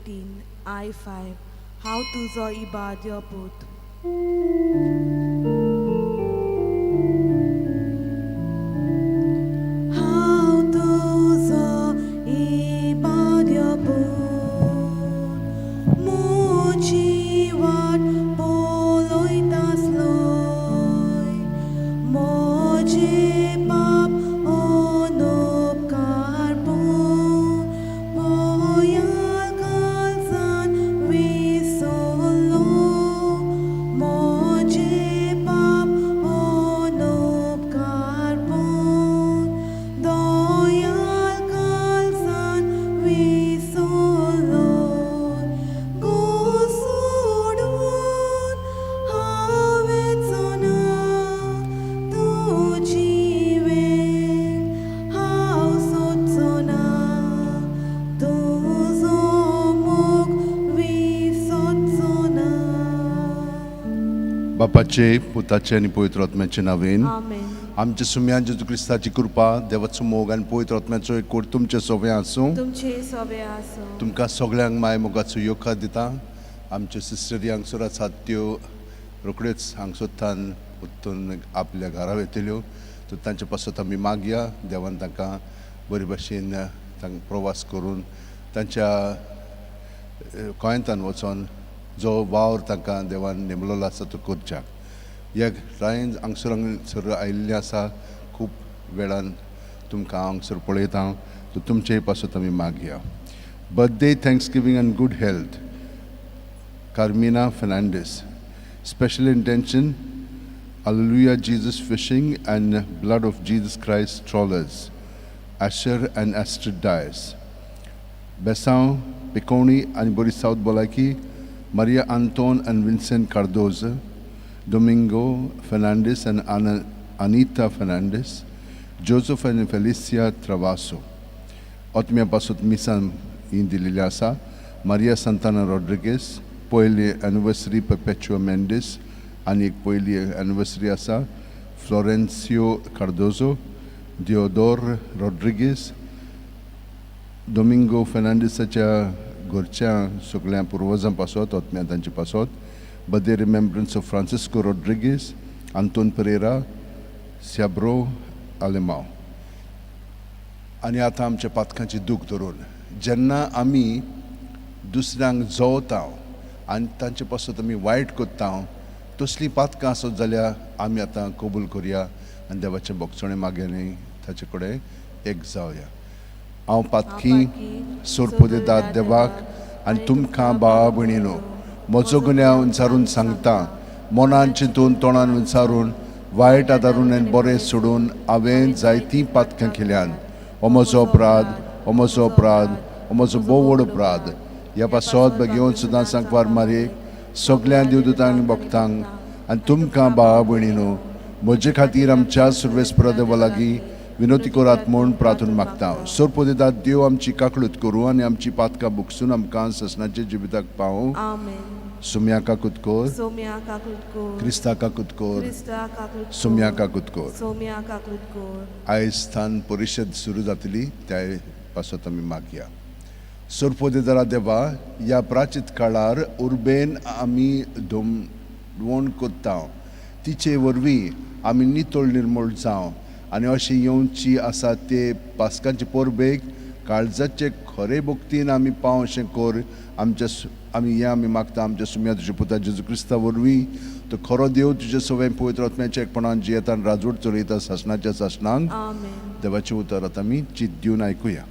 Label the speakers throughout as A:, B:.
A: 18, I 5, हांव तुजो इबाद्यो पूत. हांव तुजो इबाद्यो पूत, म्हजी वाट पळयतासलोय, म्हजे पाप अनुपकार भयाल काळजान विसरलो, म्हजे पाप अनुपकार दयाल काळजान विसरलो, घुसडून हांव वचना, तुजी वेळ हांव सोदचोना, तुजो मोग विसरचोना.
B: बापाचे, पुताचे आनी पवित्र आत्म्याचे नांवेन.
A: आमेन.
B: आमच्या सुम्या जेजू क्रिस्ताची कृपा, देवाचो मोग आनी पवित्र आत्म्याचो एकवट तुमचे सोबे आसूं.
A: तुमचे सोबे आसूं.
B: तुमकां सगळ्यांक माय मोगाचो येवकार दिता. आमच्यो सिस्टरी हांगसर आसात, त्यो रोखड्योच हांगसरतान उत्तून आपल्या घरा वयतल्यो. तर तांचे पासत आमी मागया, देवान तांकां बरे भाशेन तांकां प्रवास करून तांच्या गोंयांतान वचोन जो वावर तांकां देवान नेमलेलो आसा तो करच्याक. ह्या रायन हांगसर हांगसर आयिल्लें आसा, खूब वेळान तुमकां हांव हांगसर पळयता हांव. तर तुमचे पासत आमी मागया. Birthday, thanksgiving and good health, Carmina Fernandes. Special intention, Alleluia Jesus Fishing and Blood of Jesus Christ Trawlers, Asher and Astrid Dias. बेसांव पिकोणी आनी बरी सावथ भलायकी, Maria Anton and Vincent Cardozo, Domingo Fernandes and Anita Fernandes, Joseph and Felicia Travasso. ओतम्या पासून मिसान ही दिलेली आसा. Maria Santana Rodrigues, पयली anniversary परपेच्युआ Mendes आनी एक पयली एनिवर्सरी आसा फ्लोरेन्सियो कार्दोजो, दियोदोर रॉड्रिगेस, डोमिंगो फेर्नांडीसाच्या घरच्या सगळ्या पुर्वजां पासत, ओतम्या तांचे पासत. Birthday remembrance of Francisco Rodrigues, Anton Pereira, Siabro Alemao. आनी आतां आमच्या पातकांची दूख धरून, जेन्ना आमी दुसऱ्यांक जवता आनी तांचे पासत आमी वायट करता, तसलीं पातकां आसत जाल्यार आमी आतां कबूल करया आनी देवाचें भोगसणें मागें, ताचे कडेन एक जावया. हांव पातकी सोरपुदेतात देवाक आनी तुमकां भावा भयणीनो म्हजो गुन्यांव विचारून सांगता. मनान चिंतून, तोंडान विचारून, वायट आदारून आनी बरें सोडून हांवें जायतीं पातकां केल्यान. हो म्हजो अपराध, हो म्हजो अपराध, हो म्हजो भोव व्हड अपराध. ह्या पासत बेगीन सुद्दां सांकवार मारयेक, सगळ्या देवदूतांक, भक्तांक आनी तुमकां भावा भयणीनो म्हजे खातीर आमच्या सुर्वेस्परा देवा लागीं विनोती करात म्हूण प्रार्थना मागता. सोरपोदेतात देव आमची काकळूत करूं आनी आमची पातकां बुकसून आमकां ससनाच्या जिविताक पावूं.
A: आमेन.
B: सुम्या काकूत कोर.
A: सोम्या काकूत कोर.
B: क्रिस्ता काकूत कोर.
A: क्रिस्ता काकूत कोर.
B: सुम्या काकूत कोर.
A: सोम्या काकूत कोर.
B: आयज स्थान परिशद सुरू जातली, त्या पासत आमी मागया. सोरपोदेदारा देवा, ह्या प्राचीत काळार उर्बेन आमी धोमवण करता, तिचे वरवीं आमी नितळ निर्मूळ जावं आनी अशें येवची आसा ते पास्कांचे परबेक काळजाचे खरे भक्तीन आमी पाव अशें कर. आमच्या आमी हें आमी मागता आमच्या सुम्या तुज्या पुता जेजू क्रिस्ता वरवीं. तो खरो देव, तुजे सवय पवित्र आत्म्याच्या एकपणान जियेता आनी राजवट चलयता सासणाच्या सासणांक.
A: आमेन.
B: देवाचें उतर आतां आमी चित दिवन आयकुया.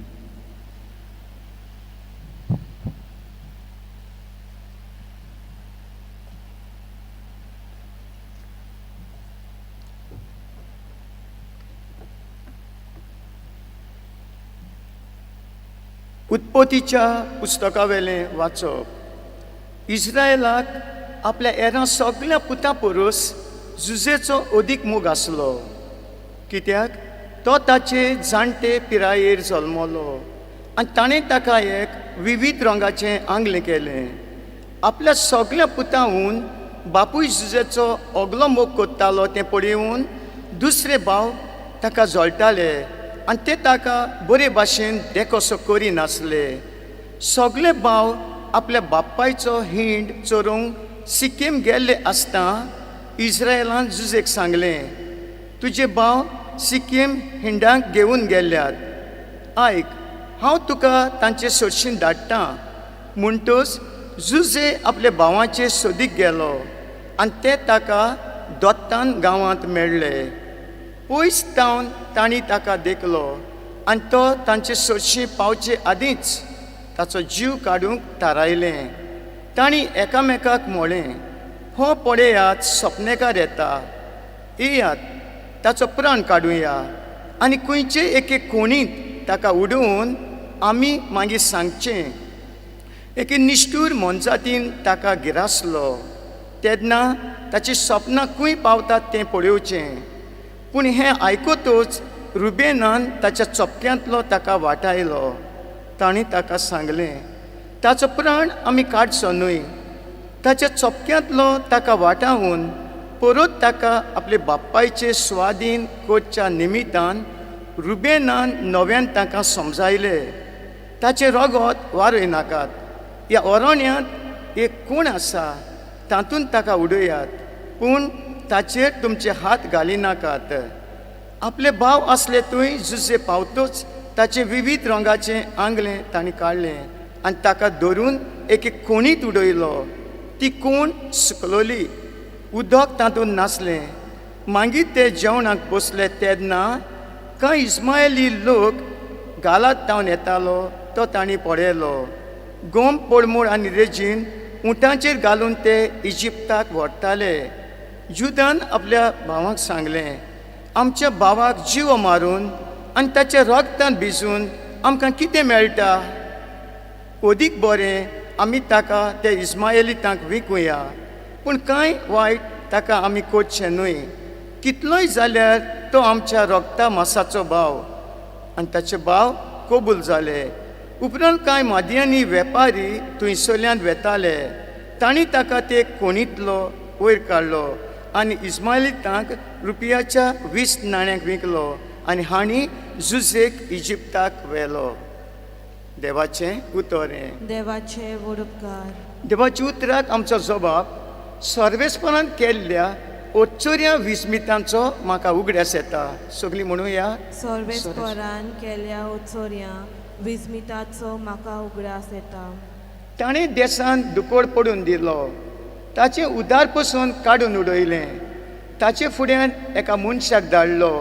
C: उत्पत्तीच्या पुस्तकावेलें वाचप. इस्रायलाक आपल्या हेरां सगल्या पुतां परस जुजेचो अदीक मोग आसलो, कित्याक तो ताचे जाणटे पिरायेर जल्मलो आनी ताणें ताका एक विवीध रंगाचें आंगलें केलें. आपल्या सगल्या पुताहून बापूय जुजेचो अगलो मोग करतालो तें पळोवन दुसरे भाव ताका जळटाले आनी ते ताका बरे भाशेन देखोसो करिनासले. सगळे भाव आपल्या बापायचो हिंड चोरूंक सिक्कीम गेल्ले आसता इस्रायलान जुजेक सांगलें, तुजे भाव सिक्कीम हिंडांक घेवन गेल्यात. आयक, हांव तुका तांचे सरशीं धाडटा. म्हणटच जुजे आपल्या भावाचे सोदीक गेलो आनी ते ताका दोत्तान गांवांत मेळ्ळे. पयस तावन तांणी ताका देखलो आनी तो तांचे सरशीं पावचे आदींच ताचो जीव काडूंक थारायलें. तांणी एकामेकाक म्हळें, हो पळयात सपनेकार येता, येयात ताचो प्राण काडुया आनी खंयचे एके कोणींत ताका उडोवन आमी मागीर सांगचें एके निश्ठूर मोनजातीन ताका गिरासलो. तेन्ना ताची सपनां खंय पावतात तें पळोवचें. पूण हें आयकतूच रुबेनान ताच्या चपक्यांतलो ताका वाटायलो. तांणी ताका सांगलें, ताचो प्राण आमी काडचो न्हय. ताच्या चपक्यांतलो ताका वाटावन परत ताका आपले बापायचे स्वाधीन करच्या निमितान रुबेनान नव्यान तांकां समजायले, ताचें रगत वारय नाकात. ह्या अरण्यांत एक कोण आसा तातूंत ताका उडयात, पूण ताचेर तुमचे हात घालिनाकात. आपले भाव आसले थंय जुजे पावतूच ताचें विवीध रंगाचें आंगलें तांणी काडलें आनी ताका धरून एके कोणीत उडयलो. ती कोण सुकलोली, उदक तातूंत नासलें. मागीर ते जेवणाक बसले तेन्ना कांय इस्मायली लोक गालात तावन येतालो तो तांणी पळयलो. गोम पळमूळ आनी रेजीन उंटाचेर घालून ते इजिप्ताक व्हरताले. जुदान आपल्या भावाक सांगलें, आमच्या भावाक जीव मारून आनी ताच्या रगतान भिजून आमकां कितें मेळटा? अदीक बरें आमी ताका ते इस्मायलितांक विकुया, पूण कांय वायट ताका आमी करचें न्हय. कितलोय जाल्यार तो आमच्या रगता मासाचो भाव. आनी ताचे भाव कबूल जाले. उपरांत कांय मादयांनी वेपारी थंयसरल्यान वेताले. तांणी ताका ते कोणींतलो वयर काडलो आनी इस्मायलितांक रुपयाच्या 20 नाण्यांक विकलो आनी हांणी जुजेक इजिप्ताक व्हेलो. देवाचें उतर हें.
A: देवाचे वडपकार.
C: देवाच्या उतराक आमचो जबाब सर्वेस्परान केल्ल्या ओच्चोऱ्या विस्मितांचो म्हाका उगडास येता. सगळीं म्हणुया,
A: सर्वेस्परान केल्या ओचोऱ्या विस्मिताचो म्हाका उगडास येता.
C: ताणें देसान दुकोळ पडून दिलो, ताचें उदार पसून काडून उडयलें. ताचे फुड्यान एका मनशाक धाडलो,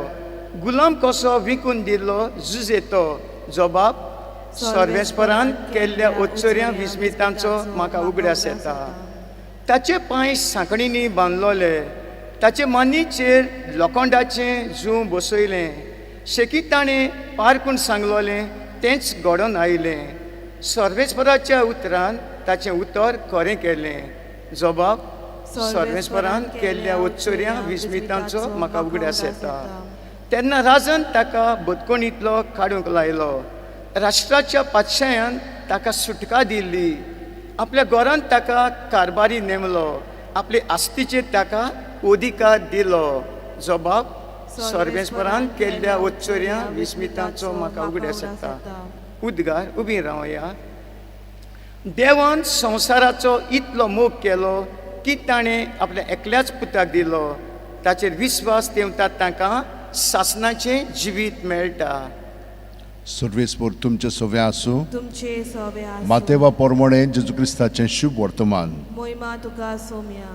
C: गुलाम कसो विकून दिलो जुजे तो. जबाब सर्वेस्परान केल्ल्या ओच्चोऱ्या विस्मितांचो म्हाका उगडास येता. ताचे पांय सांकणींनी बांदलोले, ताचे मानीचेर लोखंडाचें जूं बसयलें. शेकीत ताणें पारकून सांगलोलें तेंच घडोवन आयलें. सर्वेस्पराच्या उतरान ताचें उतर खरें केलें. जबाब सर्वेस्परान केल्ल्या ओच्चोऱ्या विस्मितांचो म्हाका उगडास येता. तेन्ना राजान ताका बदकोणींतलो काडूंक लायलो. राष्ट्राच्या पातशायान ताका सुटका दिल्ली. आपल्या घरांत ताका कारभारी नेमलो, आपले आस्तीचेर ताका अधिकार दिलो. जबाब सर्वेस्परान केल्ल्या ओच्चोऱ्या विस्मितांचो म्हाका उगडास येता. उद्गार उबी रावया. देवान संवसाराचो इतलो मोग केलो की ताणें आपल्या एकल्याच पुताक दिलो. ताचेर विस्वास देंवतात तांकां सासणाचें जिवीत मेळटा.
B: सर्वेस्पोर तुमचें सवें आसूं.
A: तुमचे सवे आसूं.
B: मातेवा पोरमोणें जेजू क्रिस्ताचें शुभ वर्तमान.
A: मोहिमा तुका सोम्या.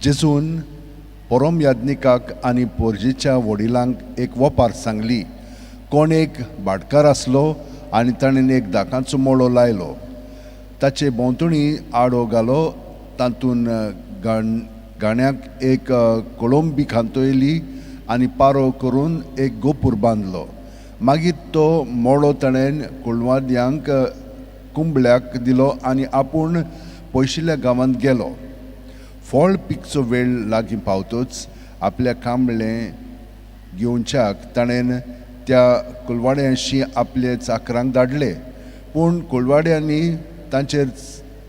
B: जेजून पोरोम याज्ञिकाक आनी पोरजेच्या वडिलांक एक वपार सांगली. कोण एक भाटकार आसलो आनी ताणें एक दाकांचो मळो लायलो. ताचे भोंवतणी आडो घालो, तातूंत गाण्याक एक कोळंबी खांतयली आनी पारो करून एक गोपूर बांदलो. मागीर तो मळो ताणें कुळवाद्यांक कुंबळ्याक दिलो आनी आपूण पयशिल्ल्या गांवांत गेलो. फळ पिकचो वेळ लागीं पावतच आपल्या कांबळें घेवच्याक ताणें त्या कुलवाड्यांशी आपले चाकरांक धाडले. पूण कुलवाड्यांनी तांचेर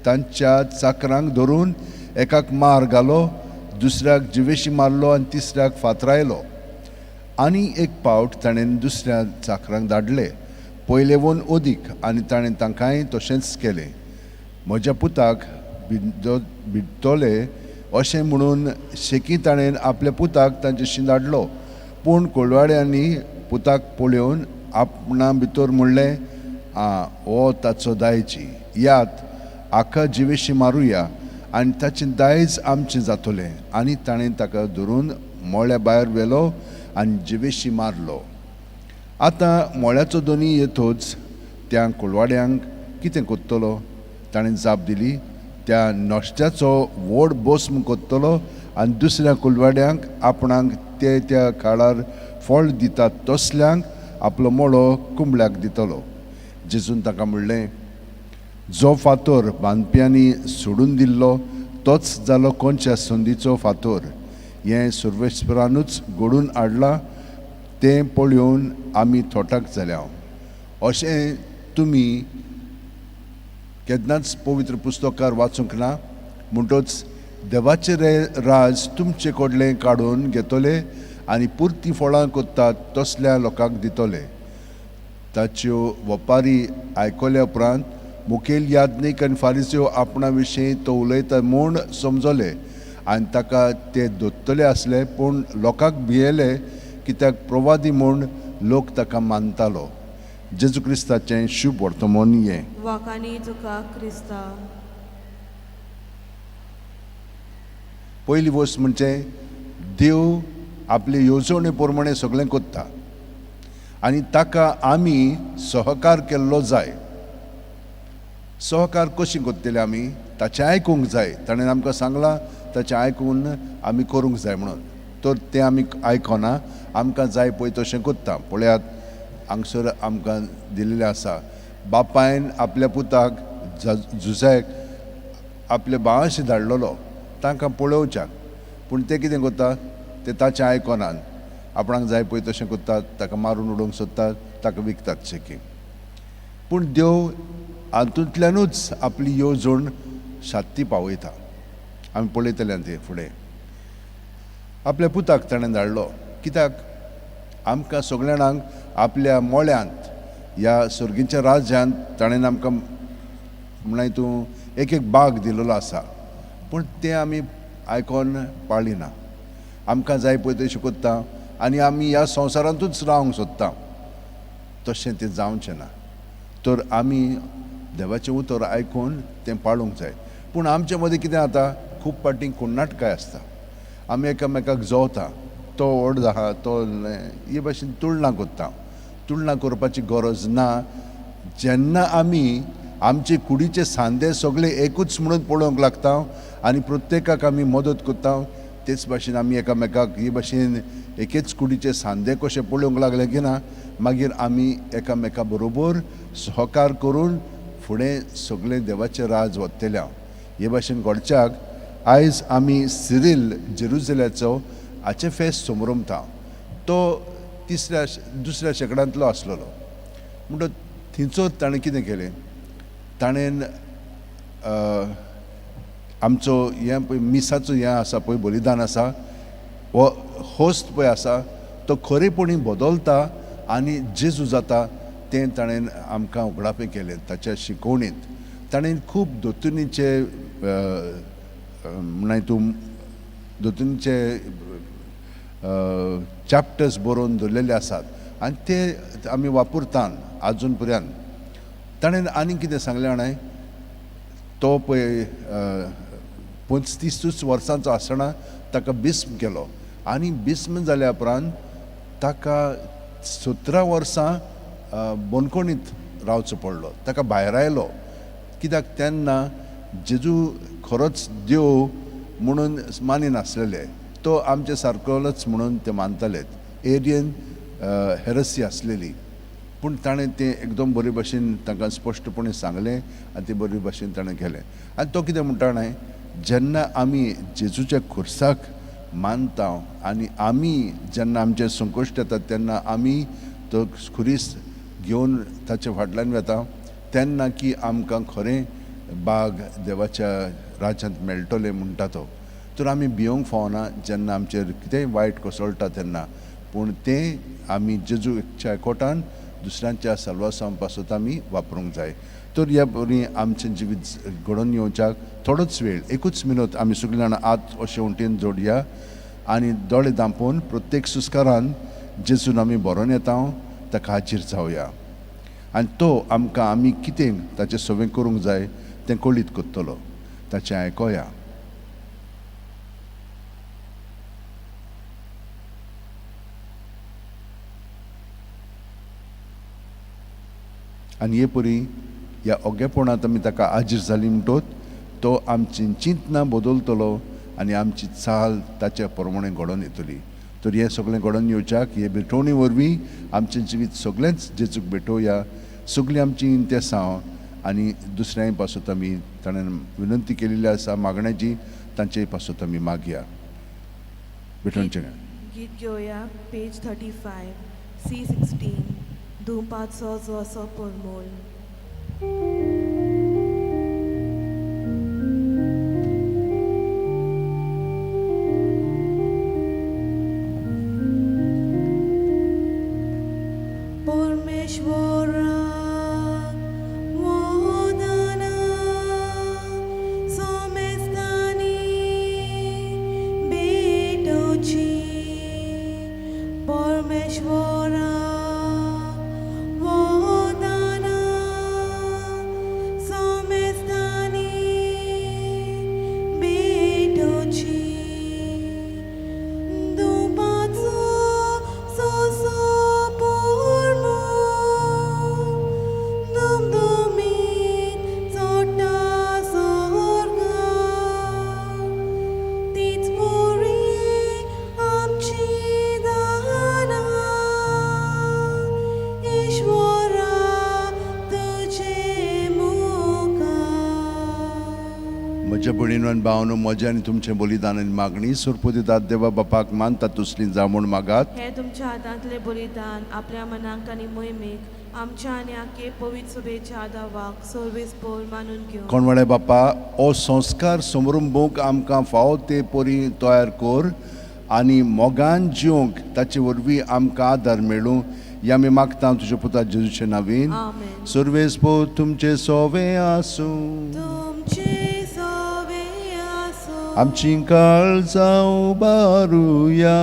B: तांच्या चाकरांक धरून एकाक मार घालो, दुसऱ्याक जिवेशी मारलो आनी तिसऱ्याक फातरायलो. आनी एक पावट ताणें दुसऱ्या चाकरांक धाडले, पयलेवन अदीक, आनी ताणें तांकांय तशेंच केलें. म्हज्या पुताक भिडटले अशें म्हणून शेकी ताणें आपल्या पुताक तांचे धाडलो. पूण कोलवाड्यांनी पुताक पळोवन आपणा भितर म्हणलें, आं, हो ताचो दायजी, यात आका जिवेशी मारुया आनी ताचें दायज आमचें जातलें. आनी ताणें ताका धरून मळ्या भायर व्हेलो आनी जिवेशी मारलो. आतां मळ्याचो धनी येतोच त्या कुळवाड्यांक कितें कोत्तलो? ताणें जाप दिली, त्या नश्ट्याचो व्हड बोस्म कोत्तलो आनी दुसऱ्या कुलवाड्यांक आपणाक ते त्या काळार फळ दितात तसल्यांक आपलो मळो कुंबळ्याक दितलो. जेजून ताका म्हणलें, जो फातोर बांदप्यांनी सोडून दिल्लो तोच जालो कोणच्या संदीचो फातोर. हें सर्वेस्परानूच घडून हाडलां, तें पळोवन आमी थोटाक जाल्या. अशें तुमी केन्नाच पवित्र पुस्तकार वाचूंक ना? म्हणटच देवाचें राज तुमचे कडलें काडून घेतले आनी पुरती फळां कोत्तात तसल्या लोकांक दितले. ताच्यो वपारी आयकल्या उपरांत मुखेल याज्ञीक आनी फारिस्यो आपणा विशीं तो उलयता म्हूण समजले आनी ताका ते दोत्तले आसले, पूण लोकांक भियेले कित्याक प्रवादी म्हूण लोक ताका मानतालो. जेजू क्रिस्ताचें शुभ वर्तमान हें.
A: वाकानी तुका क्रिस्ता.
B: पयली वस्त म्हणजे देव आपले येवजणे प्रमाणे सगळें कोत्ता आनी ताका आमी सहकार केल्लो जाय. सहकार कशी कोत्तले आमी? ताचें आयकूंक जाय. ताणें आमकां सांगलां ताचें आयकून आमी करूंक जाय म्हणून. तर तें आमी आयकना, आमकां जाय पळय तशें कोत्ता. पळयात हांगसर आमकां दिल्लें आसा, बापायन आपल्या पुताक झुजाक आपल्या भावाशी धाडलेलो तांकां पळोवच्याक, पूण ते कितें करतात, ते ताचें आयकनात, आपणाक जाय पळय तशें करतात, ताका मारून उडोवंक सोदतात, ताका विकतात शेकी. पूण देव हातूंतल्यानूच आपली येवजण सात्ती पावयता. आमी पळयतले ते फुडें. आपल्या पुताक ताणें धाडलो कित्याक? आमकां सगळ्या जाणांक आपल्या मोळ्यांत ह्या सर्गीच्या राज्यांत ताणें आमकां म्हळ्यार तूं एक एक बाग दिलेलो आसा, पूण तें आमी आयकोन पाळिना. आमकां जाय पळय तशें कोत्ता आनी आमी ह्या संवसारांतूच रावंक सोदता. तशें तें जावचें ना. तर आमी देवाचें उतर आयकून तें पाळूंक जाय. पूण आमचे मदीं कितें जाता, खूब फावटी कुण्णाटकाय आसता. आमी एकामेकाक जोवता, तो व्हड आहा तो हे भाशेन तुळना करता. तुळना करपाची गरज ना. जेन्ना आमी आमचे कुडीचे सांदे सगळे एकूच म्हणून पळोवंक लागता आनी प्रत्येकाक आमी मदत करता, तेच भाशेन आमी एकामेकाक हे भाशेन एकेच कुडीचे सांदे कशे पळोवंक लागले की ना, मागीर आमी एकामेका बरोबर सहकार करून फुडें सगळें देवाचें राज वतले. हे भाशेन घडच्याक आयज आमी सिरील जेरुजल्याचो हाचें फेस्त समरमता. तो दुसऱ्या शेंकड्यांतलो आसलेलो. म्हणटच थंयचो ताणें कितें केलें, ताणें आमचो हें पळय मिसाचो हें आसा पळय बलिदान आसा, हो होस्त पळय आसा तो खरेपणी बदलता आनी जेजू जाता तें ताणें आमकां उगडापें केलें ताच्या शिकवणींत. ताणें खूब दोतोनीचे म्हळ्यार तूं दोतोनीचे चॅप्टर्स बरोवन दवरलेले आसात आनी ते आमी वापरतात आजून पर्यंत. ताणें आनी कितें सांगलें जाणां, तो पळय 35 वर्सांचो आसतना ताका बिस्म केलो आनी बिस्म जाल्या उपरांत ताका 17 वर्सां बंदखणींत रावचो पडलो. ताका भायर आयलो कित्याक तेन्ना जेजू खरोच देव म्हणून मानिनासलेले, तो आमचे सारकोच म्हणून ते मानताले. एरियन हेरसी आसलेली. पूण ताणें तें एकदम बरे भाशेन तांकां स्पश्टपणे सांगलें आनी तें बरे भाशेन ताणें केलें. आनी तो कितें म्हणटा न्हय, जेन्ना आमी जेजूच्या खुर्साक मानता आनी आमी जेन्ना आमचें संकश्ट येता तेन्ना आमी तो खुरीस घेवन ताचे फाटल्यान वता, तेन्ना की आमकां खरें बाग देवाच्या राज्यांत मेळटलें म्हणटा तो. तर आमी भियोंक फावना जेन्ना आमचेर कितेंय वायट कोसळटा तेन्ना, पूण तें आमी जेजूच्या कोटान दुसऱ्यांच्या साल्वासांव पासत आमी वापरूंक जाय. तर ह्या बरी आमचें जिवीत घडोवन येवच्याक थोडोच वेळ, एकूच मिनत आमी सगळीं जाणां आत अशें वटेन जोडया आनी दोळे दांपोवन प्रत्येक सुस्कारान जेजून आमी बरोवन येता ताका हाजीर जावया आनी तो आमकां आमी कितें ताचें सवें करूंक जाय तें कळीत करतलो. ताचें आयकोया. आनी हे परी ह्या ओगेपणांत आमी ताका हाजीर जाली म्हणटोच तो आमची चिंतनां बदलतलो आनी आमची चाल ताच्या प्रमाणे घडोवन येतली. तर हें सगळें घडोवन येवच्याक हे भेटवणी वरवीं आमचें जिवीत सगळेंच जेजूक भेटोवया. सगळीं आमची इंतेसांव आनी दुसऱ्यांय पासत आमी ताणें विनंती केलेली आसा मागण्याची, तांचेय पासत आमी मागया. भेटवणचें
A: गीत घेवया पेज 35 C16 धुवपाचो जोसो परमोल.
B: म्हज्या भयणीनो आनी भावांनो, म्हजें आनी तुमचें बलिदान आनी मागणी सोरपो दितात देवा बापाक मानता तसली जावं म्हूण मागात.
A: हे तुमच्या हातांतलें बलिदान आपल्या मनाक आनी मोहिमेक आमच्या आनी आखे पवित्र सभेच्या दावाक सर्वेस पोर मानून घेवं.
B: कोणवाळे बापा, हो संस्कार समरुंबूंक आमकां फावो ते परी तयार कर आनी मोगान जिवंक ताचे वरवीं आमकां आदार मेळूं ह्या आमी मागता तुज्या पुता जेजूचे नांवान.
A: आमेन.
B: सर्वेस पोर तुमचें सोवे आसूं.
A: तुमचे सोवे आसूं.
B: आमची काळजां उबारुया.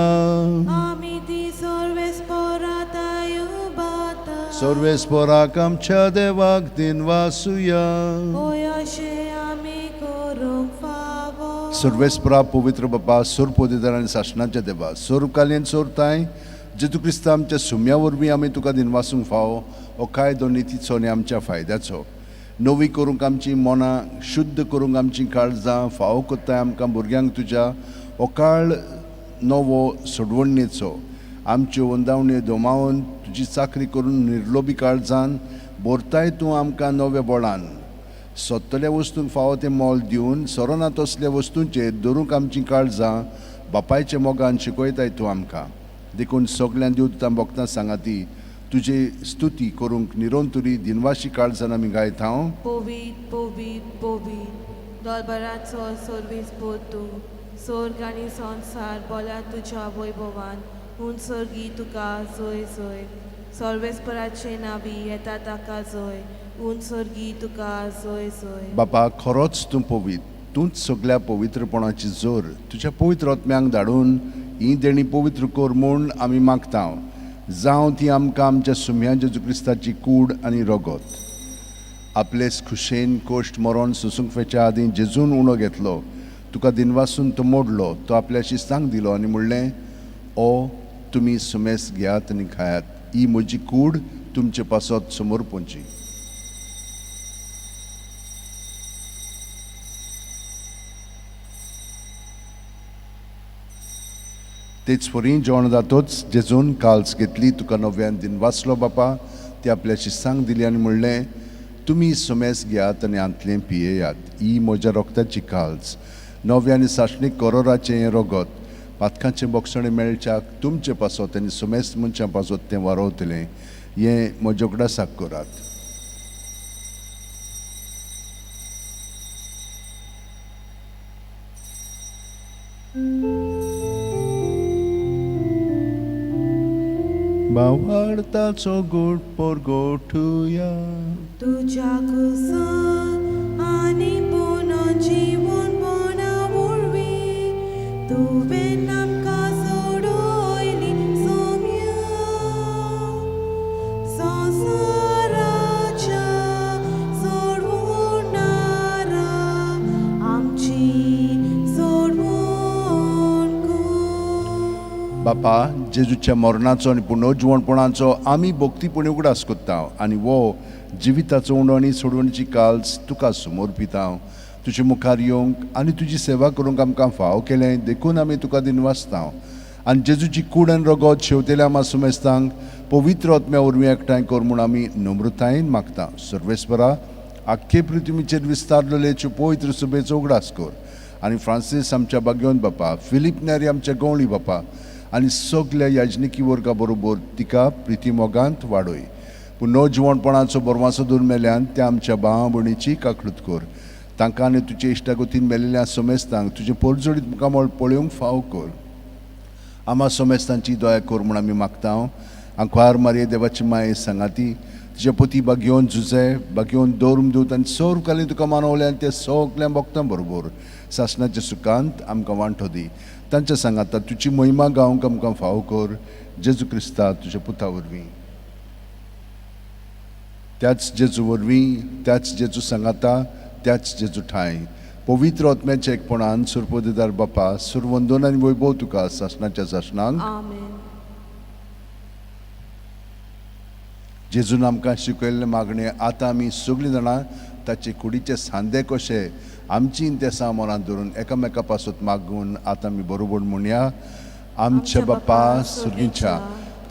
A: आमी ती सर्वेस पोराताय उबाता.
B: सर्वेस पोराक आमच्या देवाक दिनवासुया.
A: होय अशें आमी करूंक फावो.
B: सर्वेस्परा पवित्र बापा, सोरपोदेदार आनी सासणाच्या देवा, सोरकालीन सोरताय जेजू क्रिस्ता आमच्या सुम्या वरवीं आमी तुका दिनवासूंक फावो. हो कायदो नितीचो आनी आमच्या फायद्याचो. नवी करूंक आमची मनां, शुद्ध करूंक आमची काळजां फावो करताय आमकां भुरग्यांक तुज्या. हो काळ नवो सोडवणेचो. आमच्यो वंदावण्यो दोमावन तुजी चाकरी करून निर्लोबी काळजान भरताय तूं आमकां नव्या बळान. सोदतल्या वस्तूंक फावो तें मोल दिवन सोरोना तसल्या वस्तूंचेर दवरूंक आमचीं काळजां बापायच्या मोगान शिकयताय तूं आमकां. देखून सगळ्यां देवदूतां भक्तां सांगाती तुजी स्तुती करूंक निरंतरी दिनवाशी काळजान आमी गायता हांव.
A: पवीत पवीत पवीत दोलबराचो सर्वीस पोर तूं स्वर्ग आनी संवसार बोला तुज्या वैभवान. हून सर्गी तुका जोय जोय. सर्वेस्पराचे नावी येता ताका जोय. हून सर्गी तुका जोय जोय.
B: बापा, खरोच तूं पवीत, तूंच सगळ्या पवित्रपणाची जोर. तुज्या पवित्र आत्म्यांक धाडून ही देणी पवित्र कर म्हूण आमी मागता. जावं ती आमकां आमच्या सुम्या जेजू क्रिस्ताची कूड आनी रगत. आपलेच खुशेन कोश्ट मरोन सोसूंक फेच्या आदीं जेजून उणो घेतलो, तुका दिनवासून तो मोडलो, तो आपल्या शिस्तांक दिलो आनी म्हणलें, ओ तुमी सुमेस घेयात आनी खायात, ही म्हजी कूड तुमचे पासत समोर पोंची. तेच परी जेवण जातोच जेजून काल्स घेतली, तुका नव्यान दिनवासलो बापा, ती आपल्या शिस्तांक दिली आनी म्हणलें, तुमी सुमेस घेयात आनी हांतलें पियेयात, ही म्हज्या रोगताची काल्स, नव्या आनी सासणीक करोराचें हें रगत, पातकांचें बोगसणें मेळच्याक तुमचे पासत आनी सुमेस मनशां पासत तें वारोवतलें, हें म्हज्या उगडासाक करात. भावार्थाचो गोड परगोटुया.
A: तुज्या कुसान आनी पुनर्जीवनपणा वरवीं तुवें आमकां सोडयली सोम्या. संवसाराच्या सोडवणारा आमची सोडवण कर.
B: बापा, जेजूच्या मरणाचो आनी पुनर्जिवणपणाचो आमी भक्तीपणी उगडास करता आनी वो जिविताचो उंडो आनी सोडवणीची काल्स तुका समर्पिता. तुजे मुखार येवंक आनी तुजी सेवा करूंक आमकां फाव केलें देखून आमी तुका दिनवासता. आनी जेजूची कूड आनी रगत शेवतेल्या आमा सुमेस्तांक पवित्र आत्म्या वरवीं एकठांय कर म्हूण आमी नम्रतायेन मागता. सर्वेस्परा, आख्खे पृथ्वीचेर विस्तारलेले पवित्र सभेचो उगडास कर आनी फ्रांसीस आमच्या बागयोन बापा, फिलीप नेरी आमच्या गवळी बापा आनी सगल्या याजनिकी वर्गा बरोबर तिका प्रितीमोगांत वाडय. पूण नवजिवणपणाचो बरवासो दवर मेल्यान त्या आमच्या भावा भयणीची काकळूत कर. तांकां आनी तुजे इश्टागतीन मेलेल्या सोमेस्तांक तुजें परजळीत मुखामळ पळोवंक फाव कर. आमा सोमेस्तांची दया कर म्हूण आमी मागता. आंकवार मारये देवाची माये सांगाती तुजे पती बागयोन जुजे बागयोन दवरून दिवत आनी सर्व कालीन तुका मानवले आनी ते सगल्या भक्तां बरोबर सासणाच्या सुखांत आमकां वांटो दी. तांच्या सांगाता तुजी महिमा गावंक आमकां फाव कर. जेजू क्रिस्ता तुज्या पुता वरवीं, त्याच जेजू वरवीं, त्याच जेजू सांगाता, त्याच जेजू ठांय पवित्र आत्म्याच्या एकपणान सुरपोदेदार बापा सुरवंदन आनी वैभव तुका सासणाच्या सासणांक.
A: आमेन.
B: जेजून आमकां शिकयल्लें मागणें आतां आमी सगळीं जाणां ताचे कुडीचे सांदे कशे आमची इंतेसां मनांत धरून एकामेका पासत मागून आतां आमी बरोबर म्हणया. आमच्या बापा सुर्गीच्या,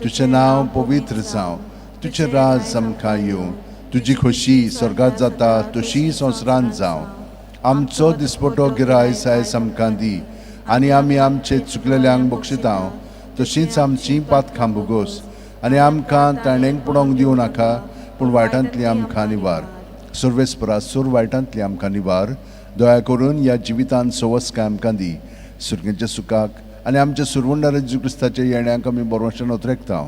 B: तुजें नांव पवित्र जावं, तुजें राज आमकां येवं, तुजी खोशी स्वर्गात जाता तशी संवसारांत जावं. आमचो दिसपटो गिरायस आयज आमकां दी आनी आमी आमचे चुकलेल्यांक बक्षिता तशींच आमची पातखां भोगोस आनी आमकां ताणेंक पडोवंक दिवं नाका पूण वायटांतली आमकां निवार. सर्वेस्परा सूर वायटांतली आमकां निवार. दया करून ह्या जिवितांत सवस्काय आमकां दी. सुर्गेच्या सुखाक आनी आमच्या सुरवंडार जेजू क्रिस्ताच्या येण्याक आमी बरोवशान ओतरेकता.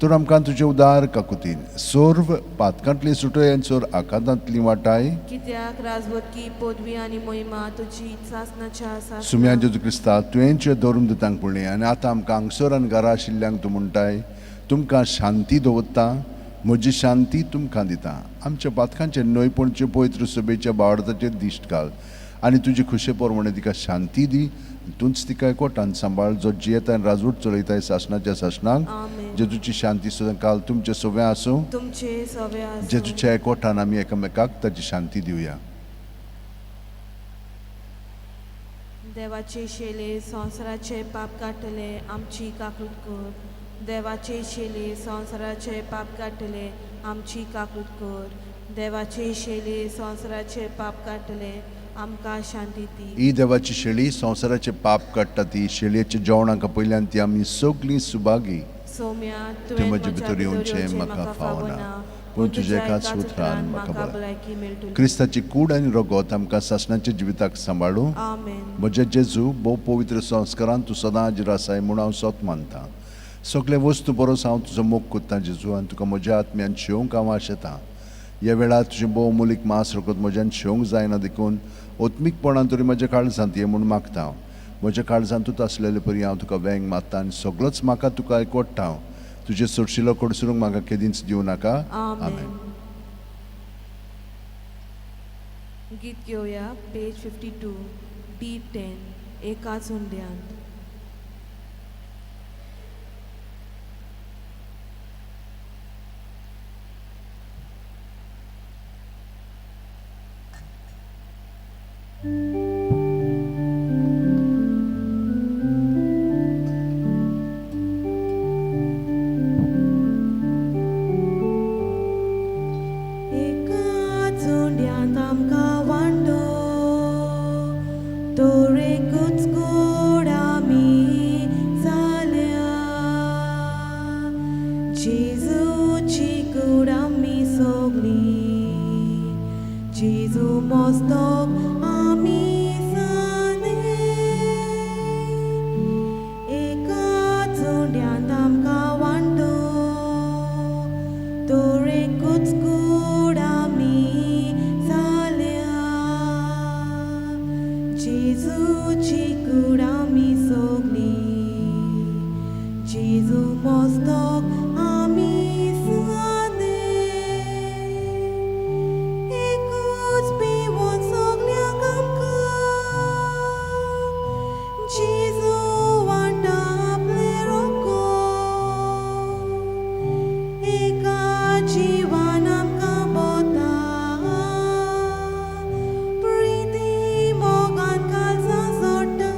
B: तर आमकां तुजे उदार काकुतीन सर्व पातकांतली सुटय आनी सोर आकांतांतली वाटाय.
A: कित्याक राजवटकी पदवी आनी महिमा तुजी सासणाच्या सासणाक.
B: सुम्या जेजू क्रिस्ता, तुवें तुज्या धरून दितांक पळय आनी आतां आमकां हांगसर आनी घरा आशिल्ल्यांक तूं म्हणटाय, तुमकां शांती दवरता, म्हजी शांती तुमकां दिता. आमच्या पातकांचेर न्हय पूण तुजे पवित्र सभेच्या बावडताचेर दिश्ट घाल आनी तुजी खुशे प्रमाणे तिका शांती दी. तूंच तिका एकवटान सांबाळ जो जियेता आनी राजवट चलयताय सासणाच्या सासणाक.
A: आमेन.
B: जेजूची शांती सुद्दां काल तुमचे सगळें आसूं.
A: तुमचे सवे आसूं.
B: जेजूच्या एकवटान आमी एकामेकाक ताची शांती दिवया.
A: देवाचे शेले संवसाराचे पाप काडटले आमची काकूत कर. देवाचे शेले संवसाराचे पाप काडटले आमची काकूत कर. देवाचे शेले संवसाराचे पाप काडटले आमकां शांती दी.
B: ही देवाची शेळी संवसाराचे पाप काडटा ती शेळयेच्या जेवणाक पयल्यान ती आमी सगळीं सुभागी.
A: सोम्या,
B: तुवें
A: तुवें
B: म्हजे भितर येवचें म्हाका फावना, पूण तुज्या एकाच उतरान म्हाका
A: भलायकी मेळटली.
B: क्रिस्ताची कूड आनी रगत आमकां सासणाच्या जिविताक सांबाळूं.
A: आमेन.
B: म्हज्या जेजू, भोव पवित्र संस्कारान तूं सदां हाजीर आसाय म्हूण हांव सोत मानता. सगळे वस्तू परस हांव तुजो मोग करता जेजू आनी तुका म्हज्या आत्म्यान शेवंक हांव आशेतां. ह्या वेळार तुजें भोव मोलीक मांस रगत म्हज्यान शेवंक जायना देखून आत्मीकपणान तरी म्हज्या काळजांत ये म्हूण मागता हांव. म्हज्या काळजांत तूं आसलेले परी हांव तुका वेंग मारता आनी सगळोच म्हाका तुका एकवट्टा हांव. तुजें सोडशिलो कडसरूंक म्हाका केदींच दिवं नाका.
A: आमेन. गीत घेवया पेज 52 D10 एकाच हुंड्यांत. एकाच हुंड्यांत आमकां वांटो तर एकूच कूड आमी जाल्या. जेजूची कूड आमी सगळीं, जेजू मस्तक आमी जाले. एकाच हुंड्यांत आमकां वांटो जेजू मस्तक आमी सादे एकूच पिवन सगल्यांक आमकां जेजू वांटा आपलें रोको एका जिवान आमकां बोता प्रिती मोगान काळजां जोडटा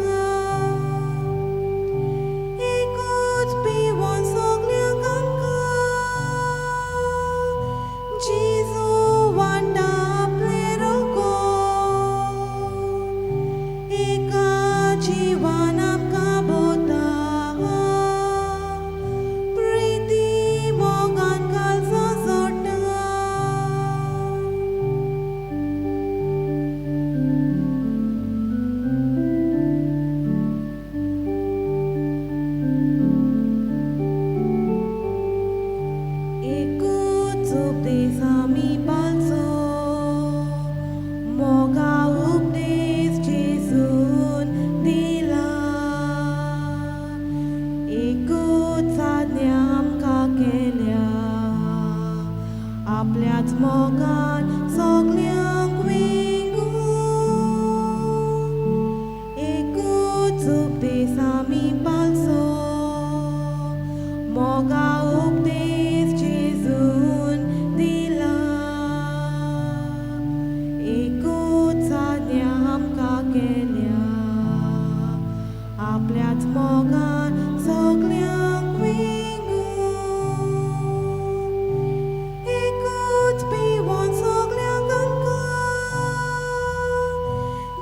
A: एकूच पिवन सगल्यांक आमकां जेजू वांटा आपलें रोको एका जिवान आमकां बोता प्रिती मोगान काळजां जोडटा. एकूच उपदेश आमी पाळचो मोगा उपदेश जेजून दिला एकूच आज्ञा आमकां केल्या आपल्याच मोगान सगल्यांक वेंगून एकूच उपदेश आमी पाळचो मोगा उपदेश जेजून दिला एकूच आज्ञा आमकां केल्या आपल्याच मोगान सगल्यांक वेंगून एकूच पिवन सगल्यांक आमकां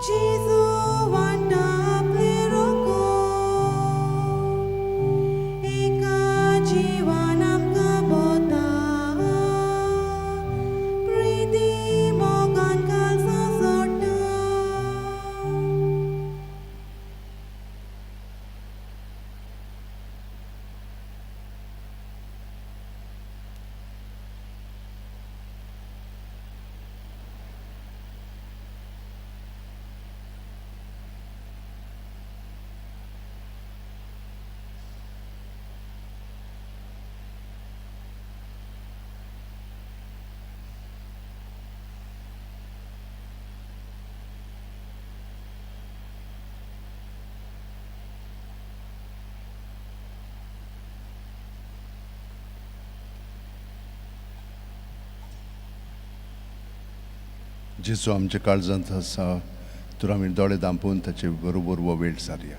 A: जेजू वांटा आपलें रोको एका जिवान आमकां बोता प्रिती मोगान काळजां जोडटा.
B: जेजू आमच्या काळजांत आसा तर आमी दोळे दांपून ताचे बरोबर हो वेळ सारया.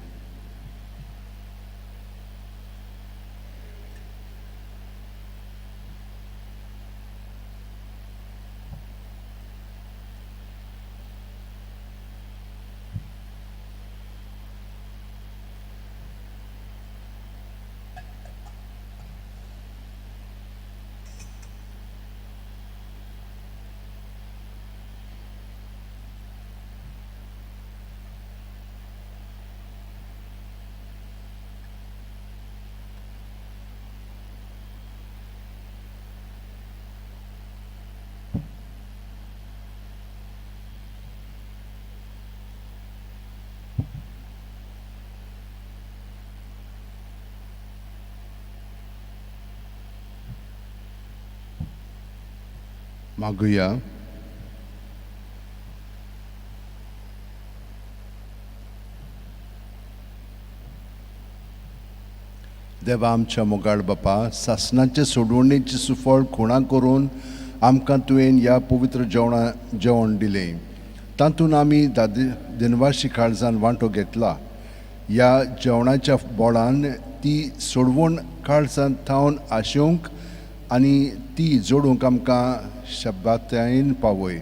B: मागुया. देवा आमच्या मोगाळ बापा, सासणाचे सोडवणेचें सुफळ खुणा करून आमकां तुवें ह्या पवित्र जेवण दिलें, तातूंत आमी दिनवाशी काळजान वांटो घेतला. ह्या जेवणाच्या बोळान ती सोडवण काळजांत थावन आशेवंक आनी ती जोडूंक आमकां शब्दातायेन पावय.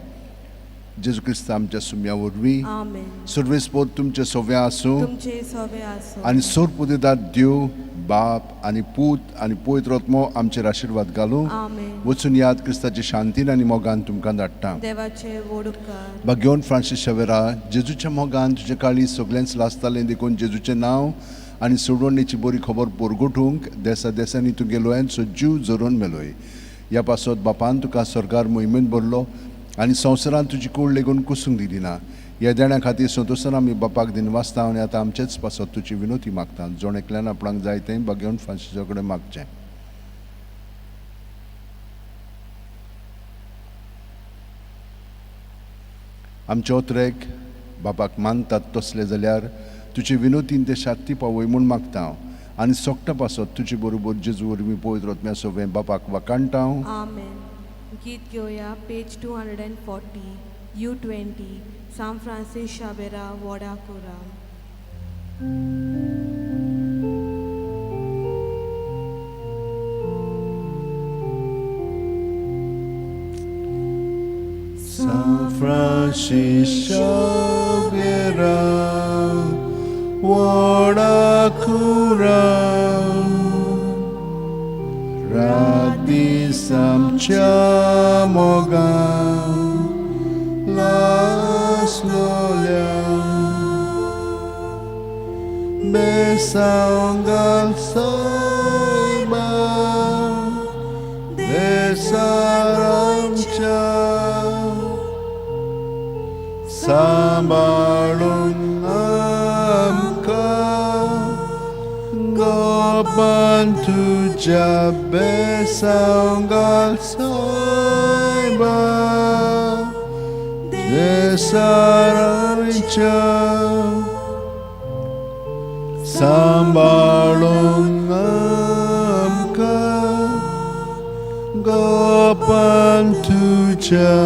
B: जेजू क्रिस्त आमच्या सुम्या वरवीं.
A: आमेन.
B: सर्वेस्पोर तुमचे सोव्या आसूं
A: तुमचे सोबे आसूं
B: आनी सोरपुदेदात देव बाप आनी पूत आनी पवित्र आत्मो आमचेर आशिर्वाद घालूं.
A: आमेन.
B: वचून याद क्रिस्ताची शांतीन आनी मोगान तुमकां धाडटा.
A: देवाचे व्हड उपकार.
B: भाग्योन फ्रांसीस शेवेरा, जेजूच्या मोगान तुजें काळीज सगळ्यांच लासतालें देखून जेजूचें नांव आनी सोडवणेची बरी खबर पोरगोटूंक देसा देसांनी तुगे लोयांचो जीव जरोवन मेलोय. ह्या पासत बापान तुका सरकार मोहिमेन भरलो आनी संवसारान तुजी कूड लेगून कुसूंक दिली ना. ह्या देण्या खातीर संतोशान आमी बापाक दिनवासता आनी आतां आमचेच पासत तुजी विनोती मागता. जण एकल्यान आपणाक जाय तें बागेवन फ्रांसिसा कडेन मागचें. आमचे ओतरेक बापाक मानतात तसले जाल्यार तुजे विनोतीन ते शांती पावय म्हूण मागता हांव आनी सोकटा पासत तुजे बरोबर जेजू वरवीं पवित्र आत्म्या सवें बापाक वाखाणटा हांव.
A: आमेन. गीत घेवया पेज 240 U20 सांत फ्रांसीस शाबेरा वोडा कुरा.
B: San Francis Xavier, Wada Kura, Radi Samcha Mogan, Las Lolia, Besangal Saiba, Desaramcha. सांबाळून आमकां गोपान तुज्या बेसांगाल सायबा देसारांच्या. सांबाळून आमकां गोपान तुज्या